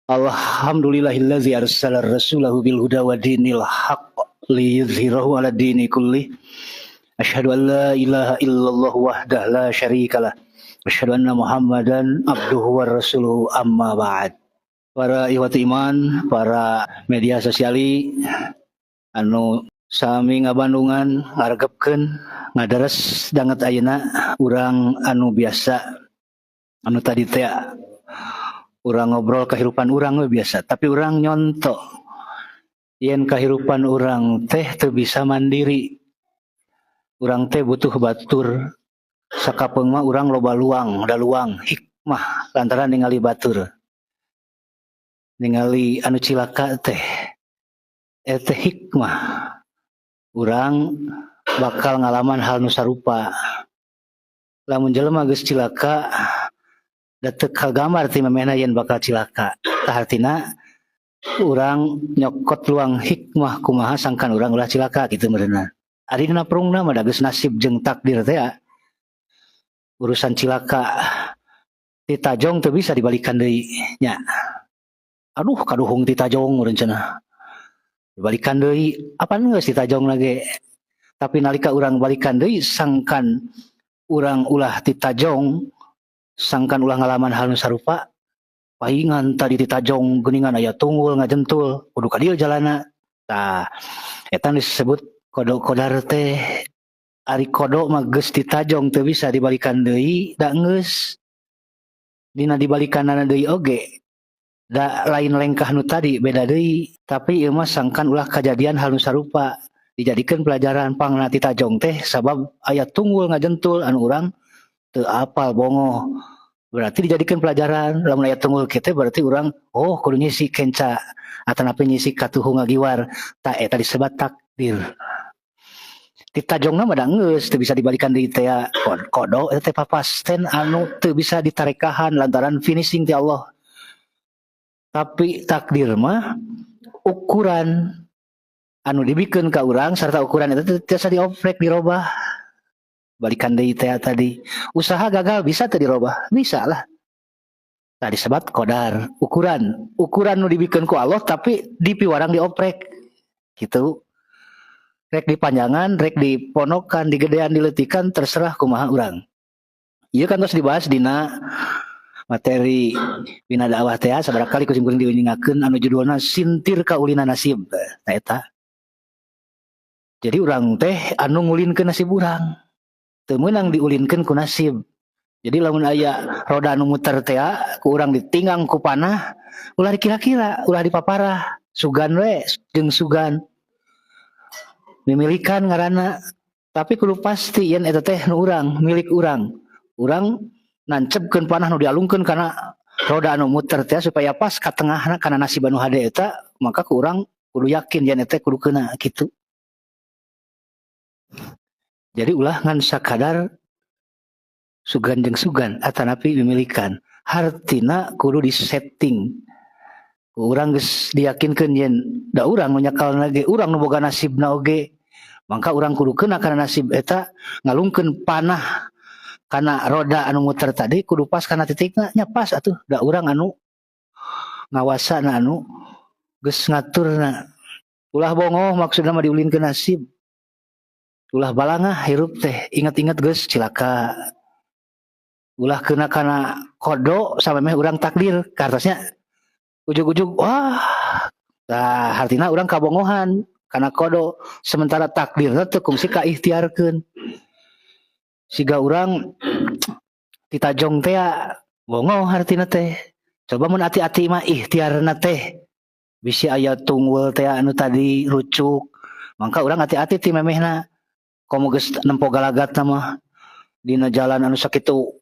Alhamdulillahillazi arsala rasulahu bil huda wa dinil haqq liyudhhirahu ala dini kulli. Asyhadu an la ilaha illallah wahdah la syarikalah. Asyhadu anna Muhammadan abduhu wa rasuluhu, amma ba'd. Para ikhwati iman, para media sosiali anu sami ngabandungan, ngaregepkeun, ngadares danget ayeuna urang anu biasa, anu tadi teh urang ngobrol kehidupan urang we biasa, tapi urang nyonto yen kehidupan urang teh teu bisa mandiri, urang teh butuh batur. Sakapeung mah urang loba luang da luang hikmah lantaran ningali batur, ningali anu cilaka teh, teh hikmah urang bakal ngalaman hal nu sarupa. Lamun jelema geus cilaka da teu kagambar ti memehna yen bakal cilaka. Tah, hartina urang nyokot luang hikmah kumaha sangkan urang ulah cilaka kitu meureunna. Ari dina prungna mah da geus nasib jeung takdir teh ya. Urusan cilaka titajong teu bisa dibalikan deui nya. Aduh, kaduhung titajong urang cenah. Dibalikan deui, apan geus titajong lagi. Tapi nalika urang balikan deui, sangkan urang ulah titajong, sangkan ulah ngalaman hal nu sarupa, paingan tadi titajong geuningan aya tunggul ngajentul, kudu ka dieu jalana. Tah, eta disebut kodo kodar teh. Ari kodo mah geus titajong teu bisa dibalikan deui, da geus dina dibalikanana deui oge da lain lengkah nu tadi, beda deui. Tapi ieu mah sangkan ulah kajadian hal nu sarupa, dijadikeun pelajaran. Pangna titajong teh sabab aya tunggul ngajentul anu urang teu apal, bongoh. Berarti dijadikan pelajaran, lamun aya tunggul kitu berarti urang, oh, kudu nyisi kenca atanapi nyisi katuhu ngagiwar. Tah, eta disebut takdir. Titajongna mah da geus teu bisa dibalikan deui teh. Kodo eta teh papasten anu teu bisa ditarekahan lantaran finishing ti Allah. Tapi takdir mah ukuran anu dibikeun ka urang, sarta ukuran eta teu tiasa dioprek, dirobah, balikan deui teh. Tadi usaha gagal bisa teu dirobah? Bisa lah. Tadi disebut kodar, ukuran ukuran nu dibikeun ku Allah, tapi dipiwarang dioprek gitu, rek dipanjangan, rek diponokan, digedean, dileutikan, terserah kumaha urang. Ieu kan terus dibahas dina materi bina dakwah teh, sabaraha kali ku simkuring diuningakeun, anu judulna Sintir Kaulina Nasib. Nah, eta jadi urang teh anu ngulinkeun nasib urang, teu meunang diulinkeun ku nasib. Jadi lamun aya roda anu muter teh, ku urang ditinggang ku panah, ulah dikira-kira, ulah dipaparah, sugan we jeung sugan. Mimilikan ngaranna, tapi kudu pasti yen eta teh nu urang, milik urang. Urang nancepkeun panah nu dialungkeun kana roda anu muter teh supaya pas ka tengahna, kana nasib anu hade eta, maka ku urang kudu yakin yen eta kudu kena kitu. Jadi ulah ngan sakadar sugan jeung sugan atanapi mimilikan. Hartina kudu disetting. Urang geus diyakinkeun yen da urang nu nyakalna ge, urang nu boga nasibna oge. Mangka urang kudu kena kana nasib eta, ngalungkeun panah kana roda anu muter tadi kudu pas kana titikna nya, pas atuh da urang anu ngawasana, anu geus ngaturna. Ulah bongoh, maksudna mah diulinkeun nasib. Ulah balangah hirup teh, ingat-ingat geus cilaka. Ulah kena kana kodo sampai meh urang takdir kartosnya ujug-ujug, wah. Tah, hartina urang kabongohan kana kodo, sementara takdirna teu kungsi kaikhtiarkeun. Siga urang titajong teh bongoh hartina teh. Coba mun ati-ati mah, ikhtiarna teh bisi aya tunggul teh anu tadi rucuk, mangka urang hati-hati ti memehna. Komo geus nempo galagatna mah dina jalan anu sakitu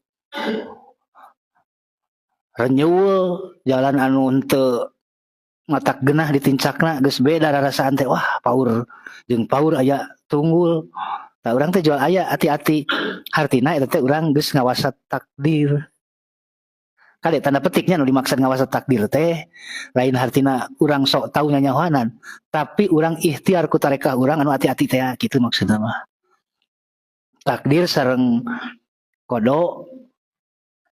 renyul, jalan anu henteu matak genah ditincakna, geus beda rarasaan teh, wah, paur jeung paur aya tunggul. Tah, urang teh jual aya hati-hati, hartina eta teh urang geus ngawasa takdir. Kade, tanda petiknya, nu dimaksud ngawasa takdir teh lain hartina urang sok tau nyanyahoanan, tapi urang ikhtiar ku tarekah urang anu hati-hati teh kitu maksudna mah. Takdir sareng kodo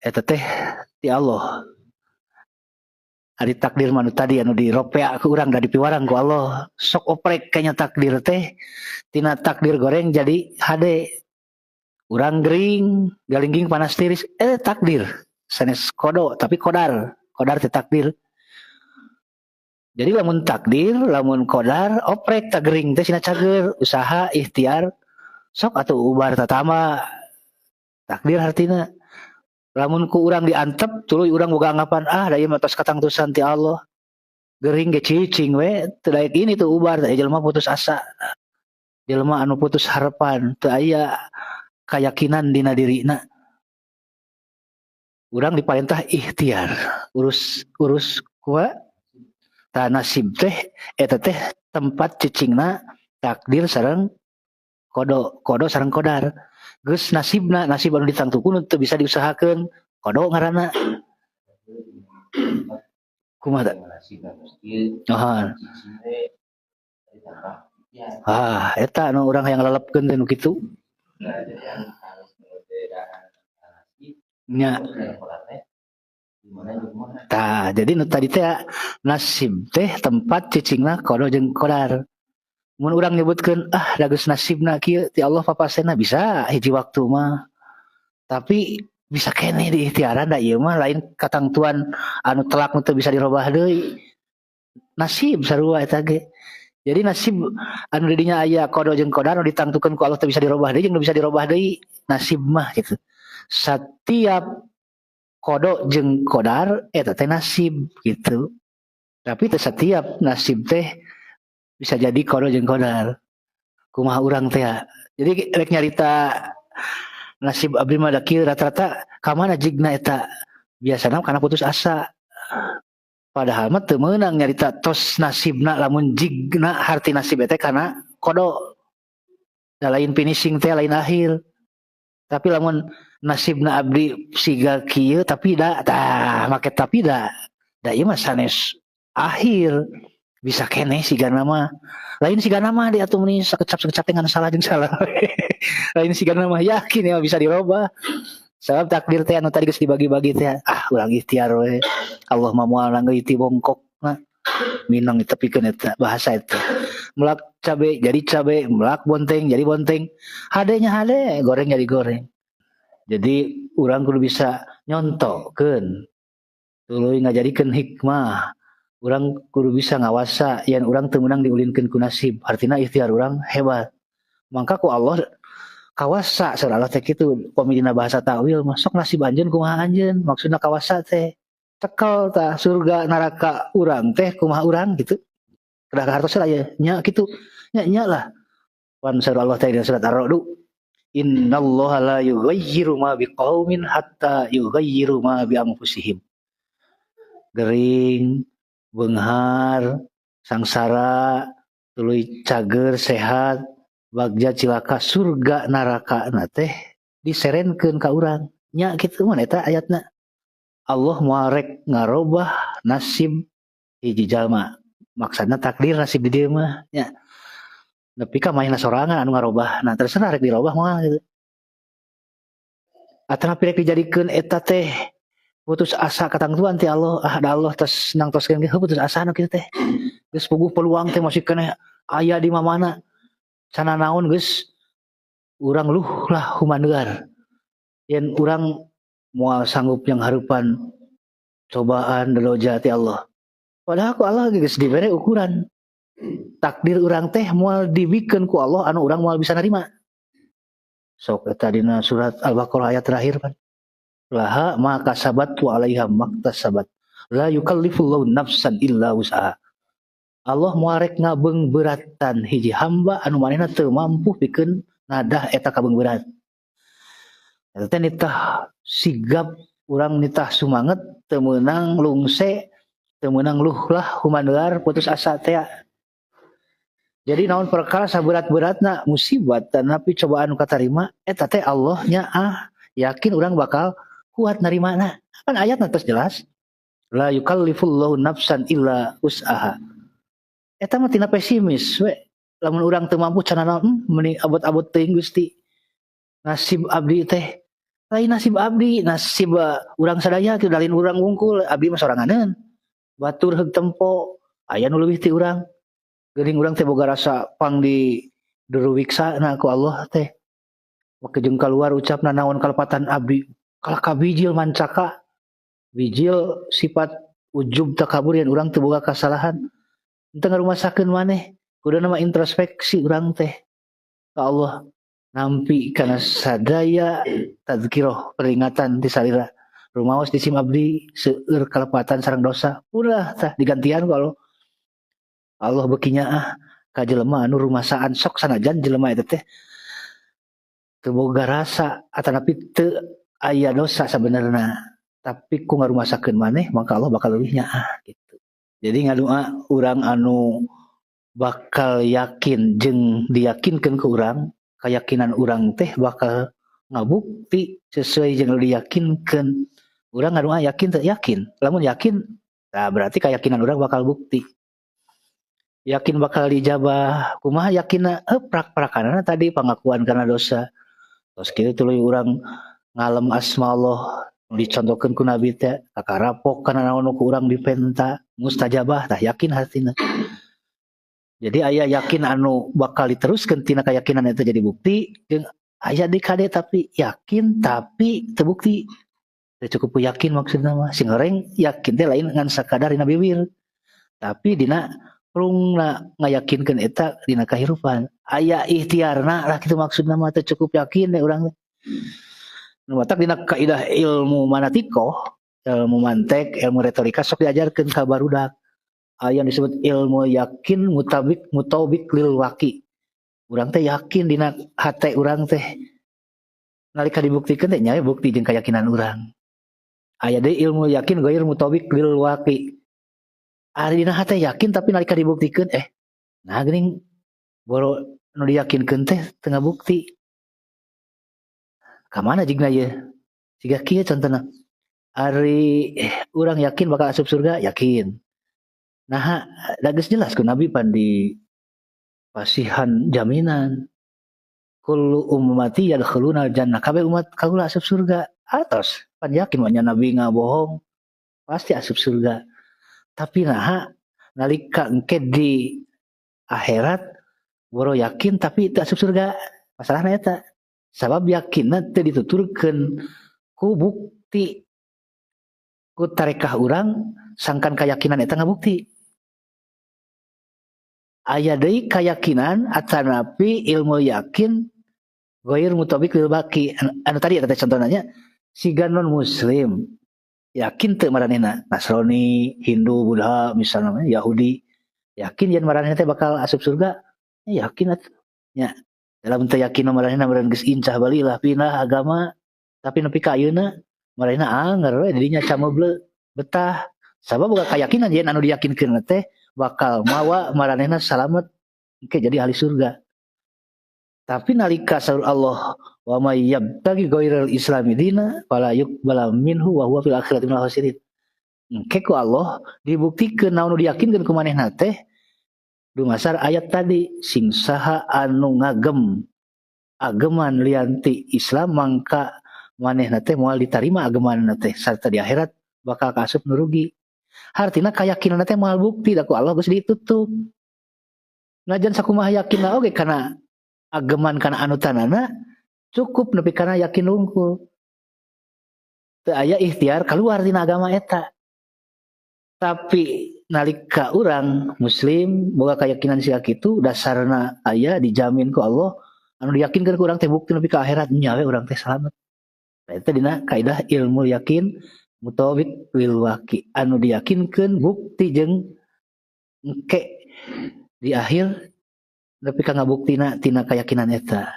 eta teh ti Allah. Ari takdir mah nu tadi anu diropea ku urang da dipiwarang ku Allah. Sok oprek kayaknya takdir teh tina takdir goreng jadi hade. Urang gering, galingging panas tiris, takdir. Sanes kodo tapi kodar, kodar teh takdir. Jadi lamun takdir, lamun kodar, oprek tak gering teh sina cager, usaha, ikhtiar, sok atuh ubar tatama. Takdir hartina. Lamun ku urang diantep, tuluy urang boga anggapan, ah da ieu mah tos katangtusan ti Allah. Gering ge cicing we, teu daek ini tuh ubar, teh jelema putus asa. Jelema anu putus harapan, teu aya keyakinan dina dirina. Urang diparentah ikhtiar, urus urus kumaha? Tah nasib teh eta teh tempat cicingna takdir sareng kodo, kodo sareng kodar. Geus nasibna, nasib anu ditangtukeun teu bisa diusahakeun, kodo ngaranna. Kumaha tah? Oh. Ah, eta anu urang hayang lelepkeun teh nu kitu. Nya. Tah, jadi nu tadi teh nasib teh tempat cicingna kodo jeung kodar. Mun urang nyebutkeun ah da geus nasibna kieu ti Allah papasena bisa hiji waktu mah. Tapi bisa keneh di ikhtiaran da ieu mah lain katangtuan anu telak nu teu bisa dirobah deui. Nasib sarua eta ge. Jadi nasib anu di dinya aya kodo jeung kodar anu ditangtukeun ku Allah teu bisa dirobah deui jeung nu bisa dirobah deui nasib mah gitu. Setiap kodo jeung kodar eta teh nasib gitu. Tapi teu setiap nasib teh bisa jadi kodo jeung kodar. Kumaha urang teh. Jadi rek nyarita nasib abdi mah da kieu rata-rata ka mana jigna eta biasana kana putus asa. Padahal mah teu meunang nyarita tos nasibna lamun jigna harti nasib eta kana kodo. Da lain finishing teh lain akhir. Tapi lamun nasibna abdi siga kieu tapi da tah make tapi da da ieu mah sanes akhir. Bisa keneh sigana mah. Lain sigana mah di atuh meni sakecap-sakecap teh ngan salah jeung salah. Lain sigana mah yakin ya bisa dirobah. Sabab takdir teh anu tadi geus dibagi-bagi teh ah urang ikhtiar we. Allah mah moal nanggeui bongkokna. Minang ditepikeun eta bahasa eta. Melak cabe jadi cabe, melak bonteng jadi bonteng. Hade nya hade, goreng jadi goreng. Jadi urang kudu bisa nyontokeun. Tuluy ngajadikeun hikmah. Urang kudu bisa ngawasa yen urang teu meunang diulinkeun ku nasib. Artina ikhtiar urang hebat. Mangka ku Allah kawasa saur Allah teh kitu pami dina bahasa takwil mah sok nasib anjeun kumaha anjeun maksudna kawasa teh cekel tah surga neraka urang teh kumaha urang gitu. Kedah kahartos lah ya nya kitu nya nya lah. Pan saur Allah teh dina surat Ar-Ra'd innallaha la yughayyiru ma biqaumin hatta yughayyiru ma bi anfusihim. Gering, beunghar, sangsara, tuluy cager, sehat, bagja cilaka surga neraka na teh diserenkeun ka urang. Nya kitu mah eta ayatna. Allah moal rek ngarobah nasib hiji jalma. Maksudna takdir nasib di dieu mah nya. Nepi ka manehna sorangan anu ngarobah. Nah terserah rek dirobah moal gitu. Atanapi rek dijadikeun eta teh putus asa katangtuan ti Allah, ah da Allah tos nangtoskeun ge putus asa nu kitu teh. Geus puguh peluang teh masih keneh aya di mamana. Sana naon geus urang luh lah humaneuar. Yen urang moal sanggup yang harupan cobaan doloja ti Allah. Padahal ku Allah geus dibere ukuran. Takdir urang teh moal dibikeun ku Allah anu urang moal bisa narima. Sok eta dina surat Al-Baqarah ayat terakhir kan. Laha ma kasabat wa alaiha maktasabat. La yukallifullahu nafsan illa wus'aha. Allah moal rek ngabeungbeuratan hiji hamba anu manehna teu mampu pikeun nadah eta kabeungbeuratan. Eta teh nitah sigap urang nitah sumanget teu meunang lungse teu meunang luh lah humaneuar putus asa teh. Jadi naon perkara saberat-beratna musibat tapi cobaan nu katarima eta teh Allah nya ah yakin urang bakal kuat narimana. Kan ayatna tos jelas. La yukallifullahu nafsan illa wus'aha. Eta mah tina pesimis we. Lamun urang teu mampu cenah naon meuni abot-abot teuing Gusti. Nasib abdi teh lain nasib abdi, nasib urang sadaya kitu lain urang wungkul, abdi mah soranganeun. Batur heug tempo aya nu leuwih ti urang. Geuning urang teh boga rasa pang di duruwiksana ku Allah teh. Make jeung kaluar ucapna naon kalepatan abdi kalah ka bijil mancaka. Bijil sifat ujub takabur yen urang teu boga kasalahan. Henteu ngarumasakeun maneh, kuduna mah introspeksi urang teh ka Allah. Nampi kana sadaya tadzkiroh peringatan ti salira. Rumaos di sim abdi seueur kalepatan sareng dosa, ulah tah digantian ku Allah. Allah beuki nyaah ka jelema anu rumasaan sok sanajan jelema eta teh teu boga rasa atanapi teu aya dosa sabenerna, tapi ku ngarumasakeun maneh maka Allah bakal leuwih nyaah gitu. Jadi ngadua urang anu bakal yakin jeung diyakinkeun ku urang, keyakinan urang teh bakal ngabukti sesuai jeung nu diyakinkeun. Urang ngadua yakin teu yakin. Lamun yakin, nah berarti keyakinan urang bakal bukti. Yakin bakal dijabah. Kumaha yakinna? Prak-prakanana tadi pengakuan karena dosa. Terus kieu tuluy urang ngalem asma Allah dicontohkeun ku Nabi teh, kakarapok kana naon nu ku urang dipenta, mustajabah tah yakin hatina. Jadi aya yakin anu bakal diteruskeun tina keyakinan eta jadi bukti, jeung aya di kade tapi yakin tapi teu bukti. Teu cukup yakin maksudna mah, sing horeng yakin teh lain ngan sakadar dina bibir. Tapi dina prungna ngayakinkeun eta dina kahirupan. Aya ikhtiarna lah kitu maksudna mah, teu cukup yakin we urang teh. Nu matak dina kaidah ilmu manatikoh, ilmu mantek, ilmu retorika sok diajarkeun ka barudak. Aya yang disebut ilmu yakin mutabik mutobik lil waqi. Urang teh yakin dina hate urang teh. Nalika dibuktikeun teh nya bukti jeung keyakinan urang. Aya deui ilmu yakin ghair mutabik lil waqi. Ari dina hate yakin tapi nalika dibuktikeun nah geuning boro nu diyakinkeun teh teu ngabukti. Ka mana jigna ieu? Siga kieu contohna. Ari urang yakin bakal asup surga, yakin. Nah, da geus jelas ku Nabi pan di pasihan jaminan. Kullu ummati yadkhuluna jannah. Kabeh umat kaula asup surga. Atos pan yakin mah nya Nabi ngabohong pasti asup surga. Tapi naha nalika engke di akhirat boro yakin tapi teu asup surga. Masalahna eta. Sabab yakinna teu dituturkeun ku bukti ku tarekah urang sangkan keyakinan eta ngabukti. Aya deui keyakinan atanapi ilmu yakin ghair mutabik lil baqi. Anu tadi eta teh contohna nya siga non muslim yakin teu maranehna Nasrani, Hindu, Buddha misalnya Yahudi yakin yen maranehna teh bakal asup surga, ya yakin atuh nya. Dalam teu yakin maranehna meureun geus incah balilah pindah agama tapi nepi ka ayeuna maranehna anger we didinya cameble betah sabab boga keyakinan yen anu diyakinkeun teh bakal mawa maranehna salamet engke jadi ahli surga. Tapi nalika saur Allah wa may yabtaghi ghairal islami dina fala yuqbala minhu wa huwa fil akhirati minal khasirin. Engke ku Allah dibuktikeun naon nu diyakinkeun ku manehna teh dumasar ayat tadi sing saha anu ngagem ageman lian ti Islam mangka manehna teh moal ditarima agemanna teh sarta di akhirat bakal kaasup nu rugi. Hartina kayakinanna teh moal bukti da ku Allah geus ditutup. Najan sakumaha yakinna oge kana ageman kana anutanana cukup nepi kana yakin wungkul. Teu aya ikhtiar keluar tina agama eta. Tapi nalika urang muslim boga keyakinan siga kitu dasarna aya dijamin ku Allah anu diyakinkeun ku urang teh bukti nepi ka akhirat nya we urang teh salamet. Nah, eta dina kaidah ilmu yakin mutabik lil waqi anu diyakinkeun bukti jeung engke di akhir nepi ka ngabuktina tina keyakinan eta.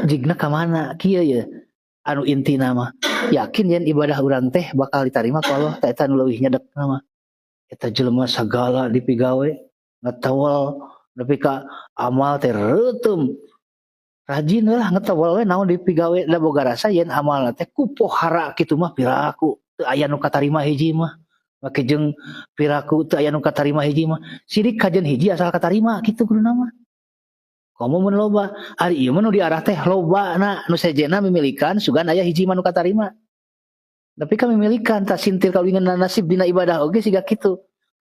Jigna ka mana kieu ye anu intina mah yakin yen ibadah urang teh bakal ditarima ku Allah teh eta nu leuwih nyedekna mah. Eta jelema sagala dipigawe ngetawal nepi ka amal teh reuteum rajin lah ngetawal we naon dipigawe da boga rasa yen amalna teh ku pohara kitu mah piraku teu aya nu katarima hiji mah make jeung piraku teu aya nu katarima hiji mah sirik kajen hiji asal katarima kitu kuduna mah. Komo mun loba ari ieu mah nu diarah teh lobana nu sejenna mimilikan sugan aya hiji mah nu katarima. Tapi kami milikan tak sintir kaulingan nasib dina ibadah oge siga kitu.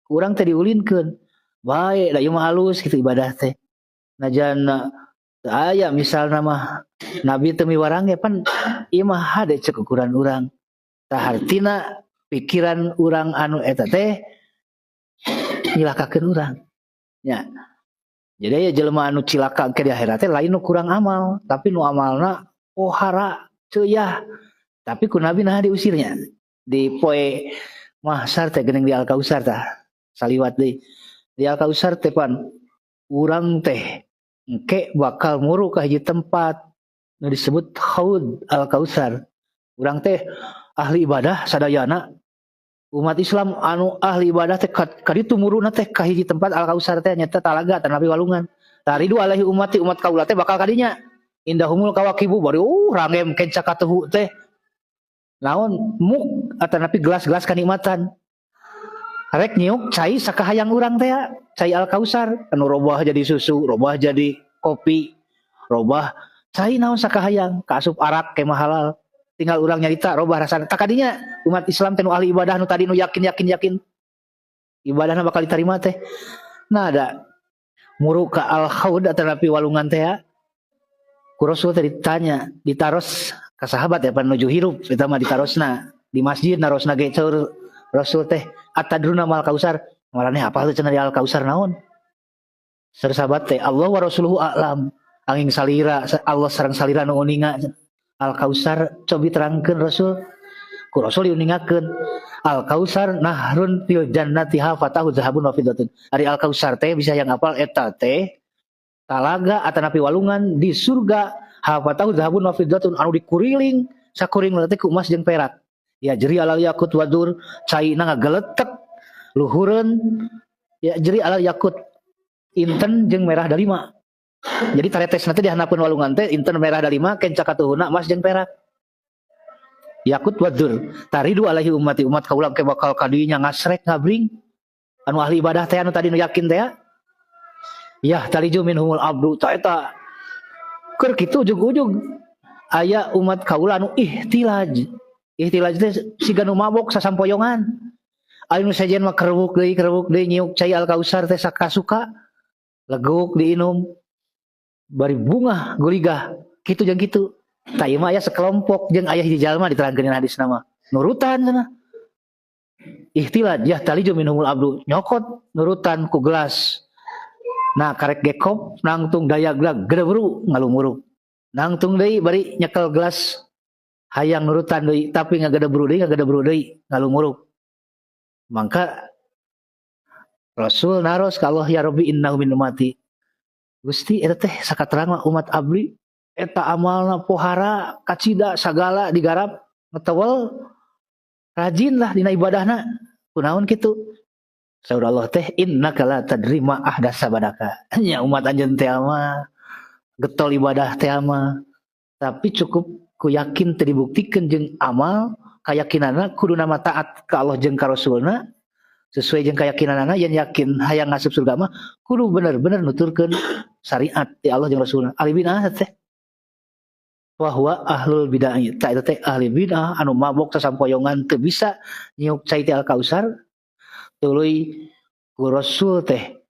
Kurang teh diulinkeun. Bae da ieu mah halus kitu ibadah teh. Najan aya misalna mah Nabi teu miwarang ge pan ieu mah hade cek ukuran urang. Tah hartina pikiran urang anu eta teh nyilakakeun urang. Nya. Jadi aya jelema anu cilaka ke di akhirat teh lain nu kurang amal, tapi nu amalna pohara ceuyah. Tapi ku Nabi nah diusirnya. Di poe mahsar teh geuning di Al-Kausar tah. Saliwat deui. Di Al-Kausar teh pan urang teh engke bakal muru ka hiji tempat nu disebut Haud Al-Kausar. Urang teh ahli ibadah sadayana, umat Islam anu ahli ibadah teh kaditu muruna teh ka hiji tempat Al-Kausar teh, nyata talaga atanapi walungan. Taridu alaihi ummati, umat kaula teh bakal kadinya. Indahumul kawakibu, bari rangem kenca katuhu teh. Naon muk atanapi gelas-gelas kanikmatan. Rek nyiuk cai sakahayang urang teh, cai Al-Kausar anu robah jadi susu, robah jadi kopi, robah cai naon sakahayang, kaasup arak kemah halal. Tinggal urang nyarita robah rasana. Tak kadinya umat Islam teh nu ahli ibadah nu tadi nu yakin yakin yakin ibadahna bakal diterima teh. Nah, ada muru ka al-haud atanapi walungan teh ku Rasul teh ditanya, ditaros ka sahabat ya pan nuju hirup eta mah ditarosna di masjid, narosna ge saur Rasul teh, "Atadruna mal kausar?" Maraneh apa teh cenah di al kausar naon? Saur sahabat teh, "Allah wa rasuluhu a'lam." Anging salira Allah sareng salira nu uninga al kausar, cobi terangkeun, Rasul. Ku Rasul diuningakeun, "Al kausar nahrun fil jannati hafatahu zahabun wa fiddatun." Ari al kausar teh bisa yang apal eta teh talaga atanapi walungan di surga, hafatahu zahabun wa fiddatun, anu dikuriling sakuring teh ku emas jeung perak. Yajri alal yakut wadur, caina ngageletek luhureun, yajri alal yakut, inten jeung merah dalima. Jadi taretes nanti dihandapeun walungan teh inten merah dalima, kenca katuhuna emas jeung perak. Yakut wadur taridu alaihi ummati, umat kaula ke bakal kadinya ngasrek ngabring anu ahli ibadah teh anu tadi nu yakin teh ya taliju minhumul abdu. Ta eta keur kitu ujug-ujug aya umat kaula anu ihtilaj. Ihtilaj teh siga nu mabok sasampoyongan. Anu nu sejen mah kerewuk deui nyiuk cai Al Kausar teh sakasuka, leguk diinum bari bungah guligah kitu jeung kitu. Tah ieu mah aya sekelompok jeung aya hiji jalma diterangkeun dina hadis nama nurutan cenah. Ihtilaj yahtaliju minhumul abdu, nyokot nurutan ku gelas. Nah, karek gekop nangtung dayaglag gedebru ngalumuruk. Nangtung deui bari nyekel gelas hayang nurutan deui, tapi ngagedebru deui ngalumuruk. Mangka Rasul naros ka Allah, "Ya Rabbi, innahu min ummati." Gusti, eta teh sakaterang mah umat abdi eta, amalna pohara kacida, sagala digarap ngetewel, rajin lah dina ibadahna, kunaon kitu? Saur Allah teh, "Innaka la tadri ma ahdasa ba'daka." Nya umat anjeun teh mah getol ibadah teh mah, tapi cukup ku yakin teu dibuktikeun jeung amal. Kayakinanna kudu nama taat ka Allah jeung ka Rasulna sesuai jeung keyakinanana. Yang yakin hayang ngasup surga mah kudu bener-bener nuturkeun syariat ti Allah jeung Rasulna. Ahli bidah teh bahwa ahlul bidah ta eta teh ahli bidah anu mabok sasampoyongan teu bisa nyiuk cai ti Al Kausar. Tuluy ku Rasul teh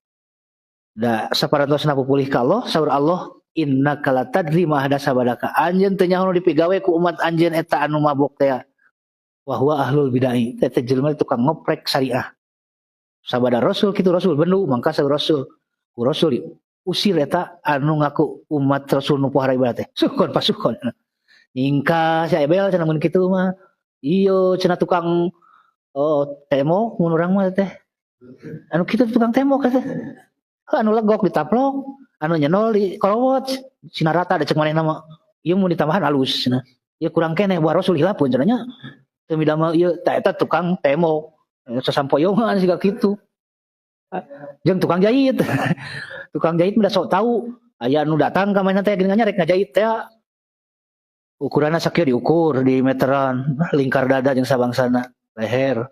da saparantosna pupulih ka Allah, saur Allah, "Innaka la tadri ma ahdasa ba'daka." Anjeun teu nyaho nu dipigawe ku umat anjeun eta anu mabok teh. Wa huwa ahlul bidah teh teh jelema tukang ngoprek syariah. Sabada Rasul kitu, Rasul bendu, mangka saur Rasul, ku Rasul usir eta anu ngaku umat Rasul nu pohara ibadah teh. Suhkon pasuhkon, nyingka si Ebel cenah mun kitu mah. Iyo cenah tukang, oh, tembok mun urang mah teh anu kitu, tukang tembok teh anu legok ditaplok, anu nyenol di kolowot sina rata da cek manehna mah. Ieu mun ditambahan alus cenah, ieu kurang keneh, buah Rasul hilapun cenah nya teu midamel ieu. Ta eta tukang tembok sasampoyongan siga kitu jeung tukang jahit. Tukang jahit mah sok tahu. Aya anu datang ka manehna teh geuningan rek ngajahit teh, ukuranna sakieu, diukur di meteran lingkar dada jeung sabangsana leher.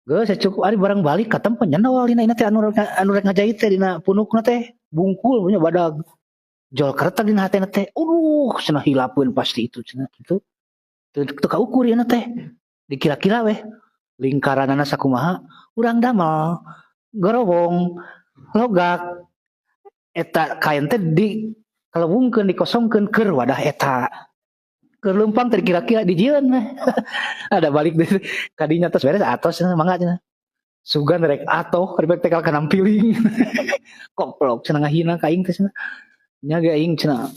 Geus cukup. Ari barang balik katempo nyenol dina ina teh anu rek ngajahit teh dina punukna teh bungkul punya badag jol keretak dina hatena teh. "Aduh," cenah, "hilapeun pasti itu," cenah kitu. Teu kaukur ieu teh. Dikira-kira weh lingkaranana sakumaha urang damel gorobong logak eta kain teh di kalebungkeun dikosongkeun keur wadah eta. Keur leumpang teh dikira-kira dijieun weh. Ada balik deui kadinya tos beres atos cenah mangga cenah. Sugan rek atoh rek teh kana piling. Koplok cenah ngahina ka aing teh cenah. Nya ge aing cenah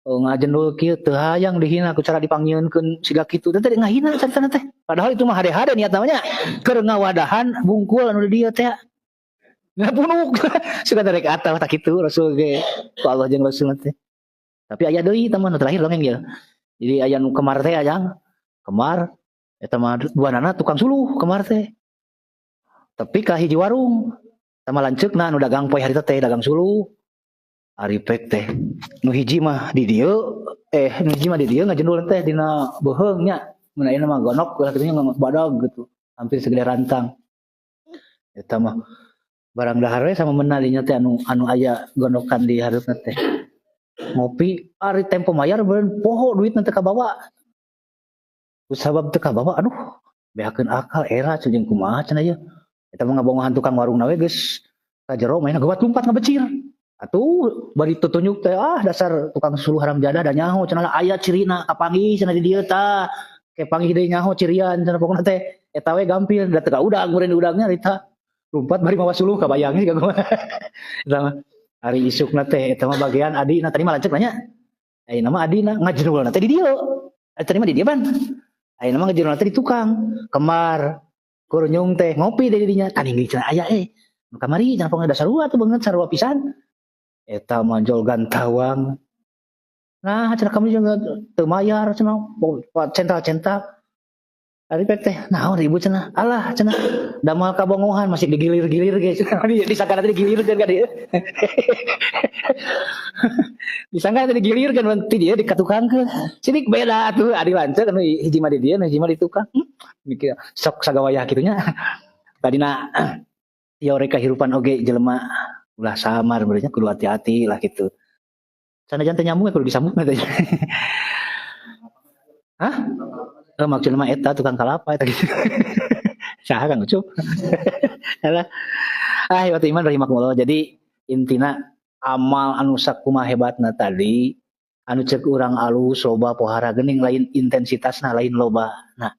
ngajendul kieu teu hayang dihina ku cara dipanggieunkeun siga kitu teh ngahina caritana teh. Padahal itu mah hade-hade niat namanya keur ngawadahan bungkul anu di dieu teh. Ngapunuk suka rek atoh tak kitu Rasul ge ku Allah jeung Rasul teh. Tapi aya deui tah mah nu terakhir dongeng ieu. Jadi aya nu kemar teh ajang kemar eta mah duanana tukang suluh kemar teh. Tapi ka hiji warung sama lanceukna nu dagang poe harita teh dagang suluh. Ari pek teh nu hiji mah di dieu nu hiji mah di dieu ngajendul teh dina beuheung nya. Mun ayeuna mah gonok lah kitu nya badag gitu. Hampir segede rantang. Eta mah barang dahar we sama mena dinya teh anu aya gonokan di hareupna teh. Ngopi ari tempo mayar beureun poho duitna teh kabawa. Ku sabab teu kabawa aduh beakeun akal era jeung kumaha cenah ieu. Eta mah ngabongohan tukang warungna we geus ka jero mainna geuwat lumpat ngabecir. Atuh bari tutunyuk teh ah dasar tukang suluh haram jadah da nyaho cenah aya cirina kapanggih cenah di dieu tah. Kepanggih deui nyaho cirian cenah pokona teh eta we gampil da teu ka udang meureun udangnya harita. Lumpat bari mawa suluh kabayang ge kumaha. Eta mah ari isukna teh eta mah bagian adina tadi mah lanceuk nanya. Ayeuna mah adina ngajrulna teh di dieu. Tadi mah di dieu ban. Ayeuna mah ngajrulna teh di tukang kemar. Kurnyung teh ngopi deui dinya tanding deui cenah aya Nu kamari cenah pokona da sarua tuh beungeut sarua pisan. Eta mah jolgan tawang. Nah, cenah kami juga teu mayar cenah cental-cental. Ari pek teh naon ribut cenah. Alah cenah damal kabongohan masih digilir-gilir ge cenah. Disangka teh digilirkeun ka dieu. Disangka teh digilirkeun mun ti dieu dikatukangkeun. Sidik beda atuh ari lanceuk anu hiji mah di dieu hiji mah di tukang. Mikir sok sagawayah kitu nya. Tadina teori kahirupan oge jelema ulah samar berarti kudu hati-hati lah gitu. Sanajan teu nyambung kudu disambung teh. Hah? Maksudna mah eta tukang kalapa eta gitu. Saha Kang Ucup? Alah. Ah, iwat iman rahimakumullah. Jadi intina amal anu sakumaha hebatna tadi anu ceuk urang alus loba pohara geuning lain intensitasna lain loba. Nah,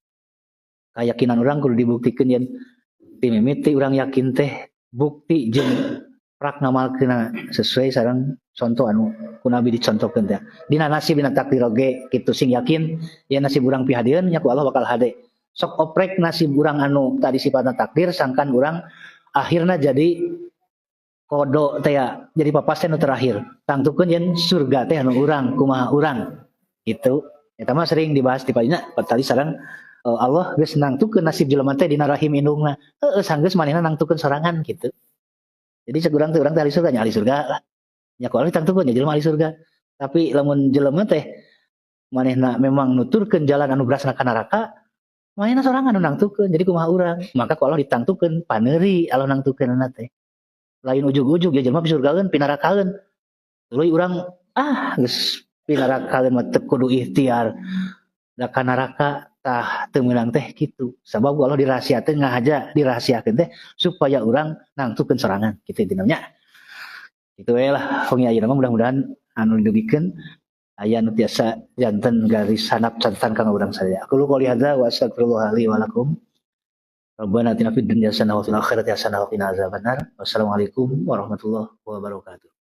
kayakinan urang kudu dibuktikeun yen ti mimiti urang yakin teh bukti jeung prak ngamalkeunna sesuai sareng contoh anu ku Nabi dicontohkeun teh. Dina nasib dina takdir oge kitu sing yakin yen nasib urang pihadieun nya ku Allah bakal hade. Sok oprek nasib urang anu tadi sifatna takdir sangkan urang akhirna jadi kodo teh ya, jadi papasen nu terakhir. Tangtukeun yen surga teh anu urang kumaha urang gitu. Eta mah sering dibahas di palina tadi sareng Allah geus nangtukeun nasib jelema teh dina rahim indungna. Heueuh sanggeus manehna nangtukeun sorangan gitu. Jadi cek urang teh urang teh ahli surga nya ahli surga lah. Nya ku Allah ditangtukeun nya jelema ahli surga. Tapi lamun jelema teh manehna memang nuturkeun jalan anu berasna ka neraka, manehna sorangan anu nangtukeun. Jadi kumaha urang? Maka ku Allah ditangtukeun paneuri Allah nangtukeunna teh. Lain ujug-ujug ya jelema pisurgaeun pinarakaeun. Tuluy urang ah geus pinarakaeun mah teu kudu ikhtiar. Da ka neraka tah teu meunang teh kitu. Sabab ku Allah dirahasiakeun ngahaja dirahasiakeun teh supaya urang nangtukeun sorangan kitu intina nya. Kitu we lah wengi ayeuna mah mudah-mudahan anu didugikeun aya nu tiasa janten garis handap catatan kanggo urang sadaya. Aku qouli hadza wa astagfirullah li wa lakum. Rabbana atina fid dunya hasanah wa fil akhirati hasanah wa qina azabannar. Wassalamualaikum warahmatullahi wabarakatuh.